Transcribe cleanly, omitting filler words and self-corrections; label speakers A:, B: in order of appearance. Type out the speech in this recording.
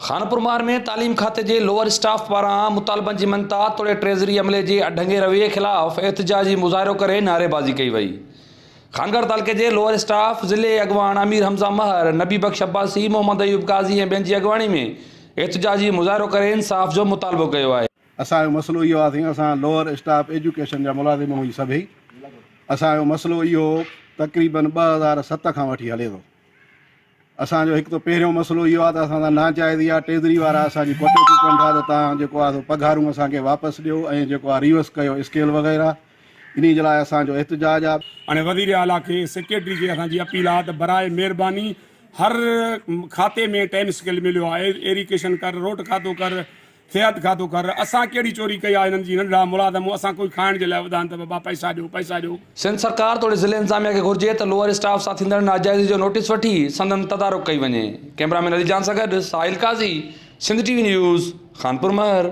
A: خانپور مهر ۾ تعليم کاتي جي لوئر اسٽاف پاران مطالبن جي مڃتا توڙي ٽريزري عملي جي اڍنگي رويي خلاف احتجاجي مظاهرو ڪري نعريبازي ڪئي وئي. خانڳڙهه تعلقي جي لوئر اسٽاف ضلعي اڳواڻ امير حمزه مهر، نبي بخش عباسي، محمد ايوب قاضي ۽ ٻين جي اڳواڻي ۾ احتجاجي مظاهرو ڪري انصاف جو مطالبو ڪيو آهي.
B: اسان جو مسئلو اهو آهي سائين اسان لوئر اسٽاف ايجوڪيشن جا ملازم آهيون هي سڀئي اسان جو مسئلو اهو تقريبن 2007 کان وٺي هلي ٿو. اسان جو هڪ ته پهريون مسئلو اهو آهي ته اسان سان ناجائزي آهي ٽيزري وارا اسان جي ڪٽوتي ڪن ٿا ته توهان جيڪو آهي سو پگهارون اسان کي واپس ڏيو ۽ جيڪو آهي ريوس ڪيو اسڪيل وغيره انهي جي لاء اسان جو احتجاج آهي.
C: هاڻي وزير اعليٰ کي سيڪريٽري کي اسان جي اپيل آهي ته براء مهرباني هر کاتي ۾ ٽائيم اسڪيل مليو آهي ايريگيشن ڪر روڊ کاتو ڪر صحت کاتو ڪر اسان ڪهڙي چوري ڪئي آهي هنن جي ننڍڙا ملازم اسان ڪوئي کائڻ جي لاء وڌا آهن ته بابا پئسا ڏيو پئسا ڏيو.
A: سنڌ سرڪار توڙي ضلعي انتظاميا کي گهرجي ته لوئر اسٽاف سان ٿيندڙ ناجائزي جو نوٽيس وٺي سندن تدارڪ ڪئي وڃي. ڪئميرا مين علي جان سان گڏ Sahil Qazi, Sindh T V news, Khanpur Mahar.